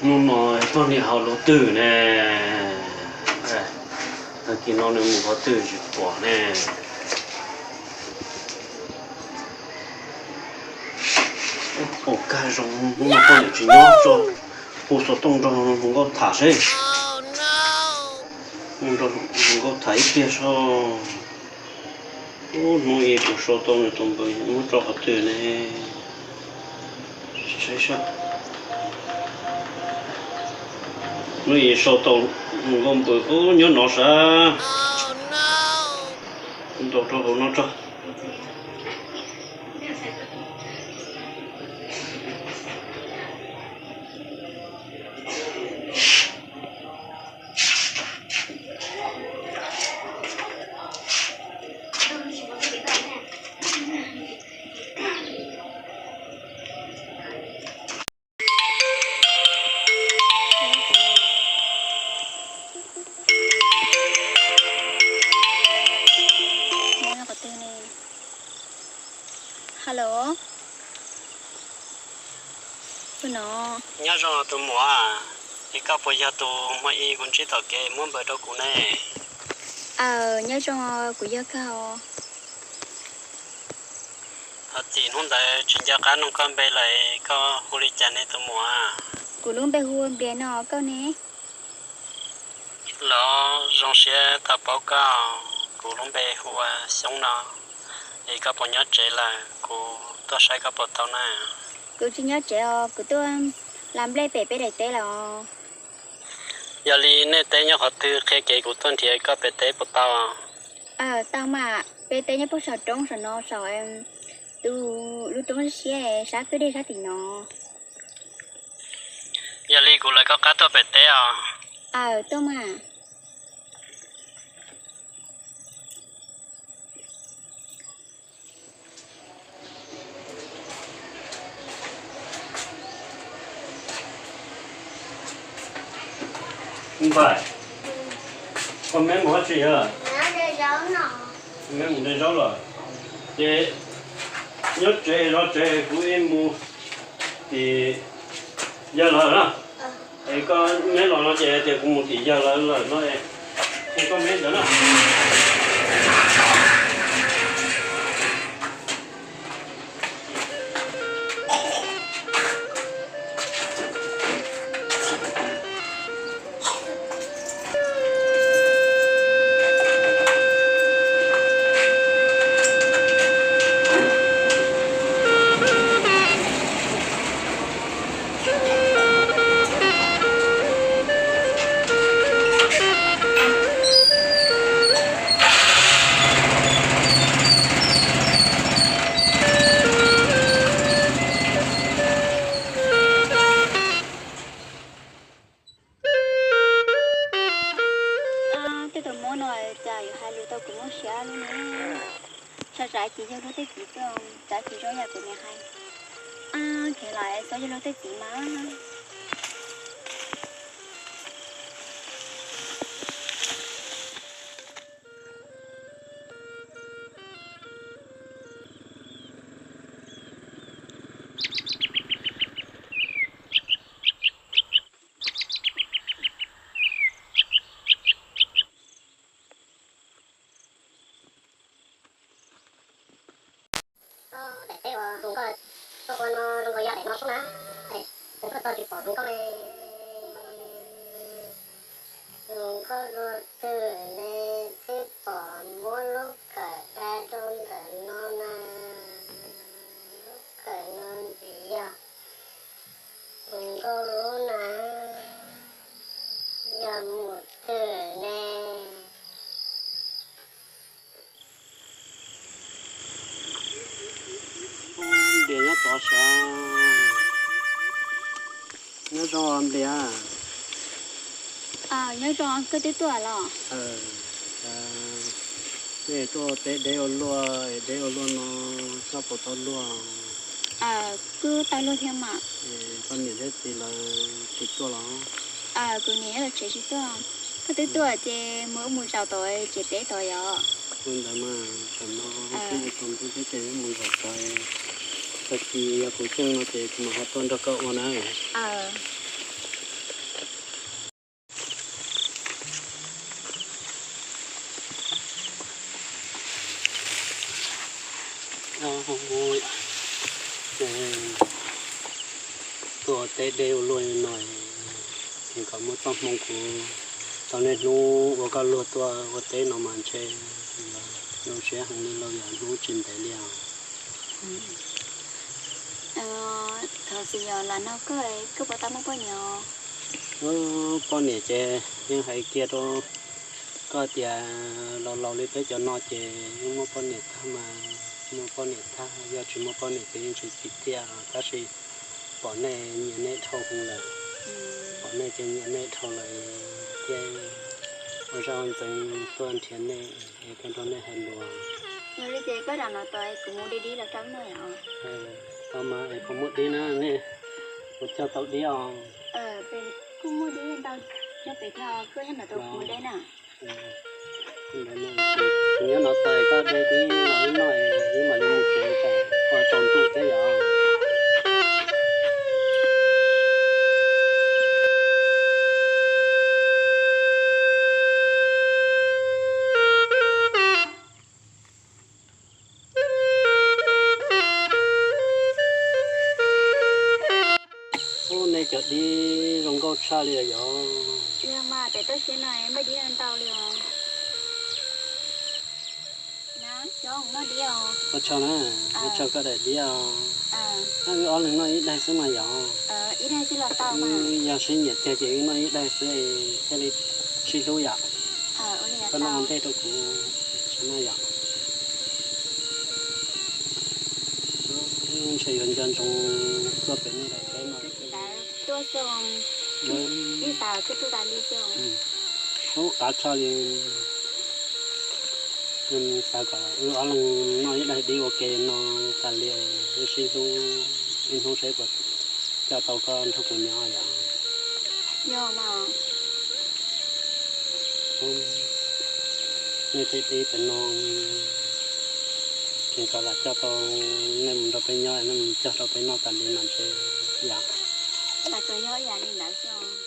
Hnub no poj niam hauv lub twg ne? Tag kis no nws mus qhov twg tsis pom ne? Ua kag zoo, hnub no poj niam tsis nyob tso, hu xov tooj nrog hluas nkauj tham seb. Hu nrog hluas nkauj tham ib pliag seb. Ub, hnub ib kuv sau tau nws tus npawb muab tso qhov twg ne? Hnub ib sau tau hluas nkauj npawb, ub, nyob no sav. Ntaus rau hauv no tso. Hello. Tus no. Nyob zoo tus muam, es koj puas yog tus hmo ib kuv ntsib tom kev muab npawb rau kuv ne? Aw, nyob zoo, kuv yog koj. Thov txim hnub ntawd tsis nco qab nug koj npe lawm, koj hu li cas ne tus muam? Kuv lub npe hu ua Npias no, koj ne? Los zoo siab tau paub koj, kuv lub npe hu ua Xyoob no, es koj puas nyob tsev lawm, kuv tuaj saib koj puas tau na? Kuv tsis nyob tsev os, kuv tuaj la nplej pem peb daim teb los. Yog li nej teb nyob qhov twg qhia kev kuv tuaj nrhiav koj pem teb puas tau? Aw, tau mas, peb teb nyob puag saum roob saum no saum tus lub roob siab sab kwj deg sab tim no. Yog li kuv lawv koj qab tuaj pem teb os. Aw, tuaj mas. Npawg, koj me mus dab tsi yog? Me mus de zaub los? Ces nyob tsev zov tsev, kuv ib mus tim yawg lawv na. Es koj me los no ces tias kuv mus tim yawg lawv lawm no, es koj me ntawd na. Tej tus muam no cas yuav hais lus tau kuv mob siab li ne. Xav xav ces yog luag tej txiv tuaj, xav tsis zoo yam kuv niam hais. Kev lawm xav yog luag tej txiv mas. Daim teb uas hu nkauj, koj ua no zoo nkaus yog daim no xwb na. Tus koj tau tsis pom hu nkauj li. Hu nkauj luag twg ne, twb pom muab lub kawm da rau ntawm no na. Lub kawm no ntxiv yog hu nkauj lub na, yog mus twg ne. Npias nyob tod sav. Nyob zoo Npias. Nyob zoo, koj twb tuaj los? Nej tuaj teb deb ua luaj, deb ua luaj no, koj puas tau luaj? Kuj tau luaj thiab mas. Koj niam thiab txiv lawv tsis tuaj los? Kuv niam nyob tom tsev tsis tuaj. Koj twb tuaj ces mus wb mus zaum tod tsev teb tod yom. Ua ntawd mas tam no kuj tsaus ntuj thiab ces wb mus zaum tod. Tag kis yog kuv xyeej no ces kuv mam ho tuaj nrog koj ua na. Tuaj teb deb ua luaj li no, es kom muaj txoj hmoo kuv tau niaj hnub ua koj luag tuaj ua teb no mas ntshe zoo siab heev li lauj, yog hnub tsis ntev li os. Thaum xwb yog los nug koj, koj puas tau muaj poj niam? Poj niam ces yeej hais kiag rau koj tias laus laus li peb cov no ces yeej muaj poj niam tag mas, muaj poj niam tag, yog tsis muaj poj niam ces yeej tsis txim tiag, tab sis pom nej nyiam nej dhau heev lawm, pom nej ces nyiam nej dhau lawm thiaj ua zaj ua ntxeev tuaj nrhiav nej es tuaj nrog nej hais lus. Yog li ces koj zaum no tod kuv mus dib dib los rau nej os. Tau mas es koj muab dib na, nej kuv coj tau dib os. Kuj muaj dib ntau, nyob pem thiab, koj nyob no tod kuv mus deb na. Kuv nyob no tod koj de dib los wb noj, wb mam li mus tsev, ua tsaus ntuj thiab yom. Ub, nej cov dib zoo nkauj tshaj li os yom. Yog mas, pem toj siab no muaj dib ntau li os. Ua tsaug na, ua tsaug koj daim dib os. Wb ob leeg noj ib daig xwb mas yom. Wb yog sib nyiam tiag ces wb noj ib daig xwb thiaj li sib hlub yom. Koj noj ua ntej rau kuv tso na yom. Ntshe yuav nco ntsoov tuaj pem nej daim teb no. Ub, qab tshaj li. Xav kom wb ob leeg noj ib daig dib ua ke no tas li, wb sib hlub ib hnub seb puas coj tau koj nrog kuv nyob yom. Nej tej dib pem no, ces kom lam coj tau nej mus nrog peb nyob, nej mus cog rau peb noj tas li no ntshe yom. Lam tsuas yog ib yam li ntawd xwb.